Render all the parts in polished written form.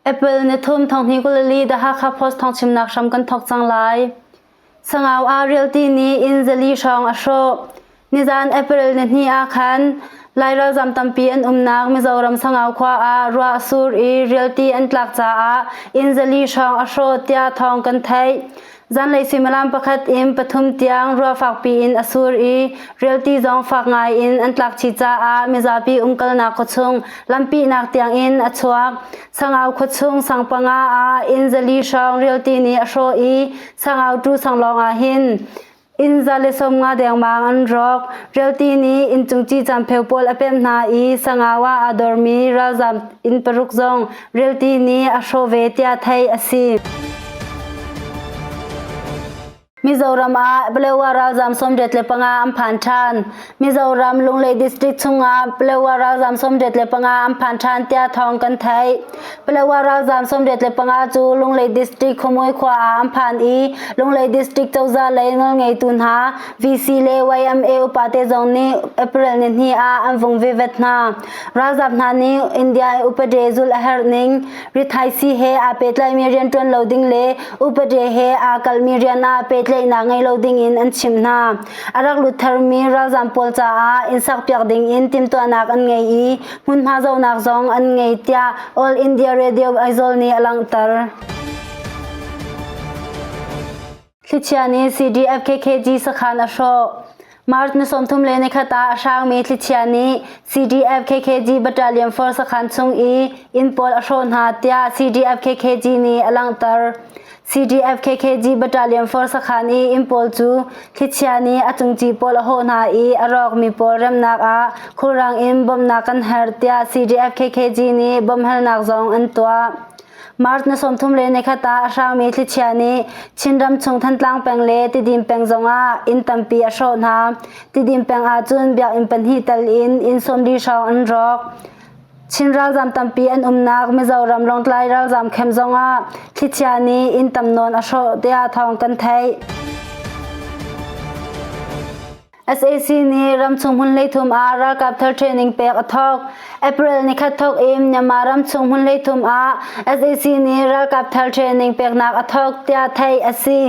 April nithum thonghnih 24 The Hakha Post thawngchimnak hram kan thawk cang lai. Sangau ah Realty nih inn zali hrawng a hrawh. Nizan April nihnih ah khan Lai ralzam tampi an umnak Mizoram Sangau khua ah ruah a sur i Realty an tlak caah inn zali hrawng a hrawh tiah thawng kan theih. Zanlei suimilam pakhat in pathum tiang ruah fakpi in a sur i rialti zong fak ngai in an tlak chih caah mizapi umkalnak khuachung lampihnak tiang in a chuak. Sangau khuachung sang panga ah inn zali hrawng rialti nih a hrawh i Sangau tu sanglawng ah hin inn 150 dengmang an rawk. Rialti nih inncung ci campheu pawl a pemh hna i Sangau ah aa dormi ralzaam inn paruk zong rialti nih a hrawh ve tiah theih a si. Mizoram ah Palewa ralzaam 85 an phan ṭhan. Mizoram Lunglei District chungah Palewa ralzaam 85 an phan ṭhan tiah thawng kan theih. Palewa ralzaam 85 cu Lunglei District Khuamui khua ah an phan i Lunglei District cozah lei nawlngeitu hna VC le YMA upate zong nih April nihnih ah an vung vivet hna. Ralzaam hna nih India i upade zulh a herh ning, rithaisii he aa pehtlaimi rian ṭuan lo ding le upade he aa kalmi rian ah pehtlaihnak ngei lo ding in an chimh hna. A rak lut tharmi ralzaam pawl caah inn sakpiak ding in timhtuahnak an ngei i hmunhma zohnak zong an ngei tiah All India Radio Aizawl nih a langhter. Thlichia nih CDF-KKG sakhan a hrawh. March ni 30 le nikhat ah a hrangmi thlichia nih CDF-KKG Battalion 4 sakhan chung i inn pawl a hrawh hna tiah CDF-KKG nih a langhter. CDF-KKG Battalion 4 sakhan i inn pawl cu thlichia nih a cungci pawl a hawh hna i a rawkmi pawl remnak ah khulrang in bawmhnak kan herh tiah CDF-KKG nih bawmhhalnak zong an tuah. March ni 30 le nikhat ah a hrangmi thlichia nih Chinram chung Thantlang peng le Tidim peng zongah inn tampi a hrawh hna. Tidim peng ahcun biakinn pahnih tal in inn 40 hrawng an rawk. Chin ralzam tampi an umnak Mizoram Lawngtlai ralzam camp zongah thlichia nih inn tam nawn a hrawh tiah thawng kan theih. Sac nih ramchung hmun hleithum ah ralkap thar training pek a thawk. April nikhat thawk in Myanmar ramchung hmun hleithum ah sac nih ralkap thar training peknak a thawk tiah theih a si.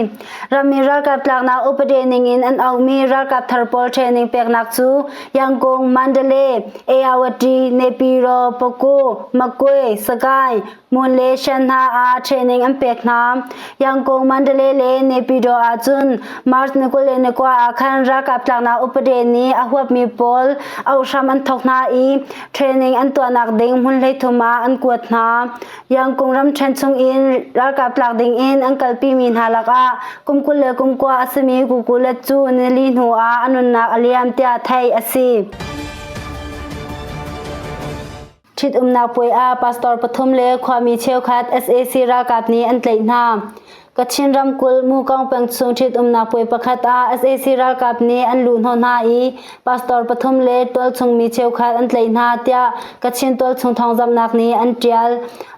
Rammi ralkap tlaknak upade ning in an auhmi ralkap thar pawl training peknak cu Yangon, Mandalay, Ayawati, Naypyidaw, Paku, Makwe, Sagaing, Mon le Shan hna ah training an pek hna. Yangon, Mandalay le Naypyidaw ahcun March ni 29 ah khan ralkap tlaknak upade nih a huapmi pawl auhhram an thawk hna i training an tuahnak ding hmun 13 ah an kuat hna. Yangon ramṭhen chung in ralkap tlak ding in an kalpimi hna lakah kum 20 le kum kua a simi Kukulet cu nili hnu ah a nunnak a liam tiah theih a si. Ṭhitumnak puai ah pastor pathum le khuami cheukhat sac ralkap nih an tlaih hna. Kachin ramkulh Mukong peng chung ṭhitumnak puai pakhat ah sac ralkap nih an luhhnawh hna i pastor pathum le tualchung mi cheukhat an tlaih hna tiah Kachin tualchung thawngzamhnak nih an ṭial.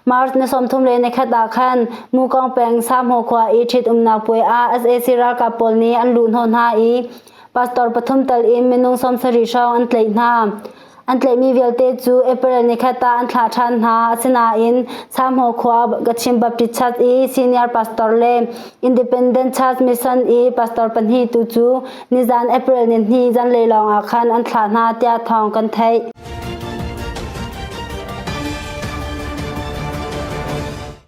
March ni 30 le nikhat ah khan Mukong peng Samhaw khua i ṭhitumnak puai ah sac ralkap pawl nih an luhhnawh hna i pastor pathum tal in minung 70 hrawng an tlaih hna. An tlaihmi vialte cu April nikhat ah an thlah ṭhan hna. Asinain Samhaw khua Kachin Baptist Church i senior pastor le Independent Church Mission i pastor pahnih tu cu nizan April nihnih zanlei lawngah khan an thlah hna tiah thawng kan theih.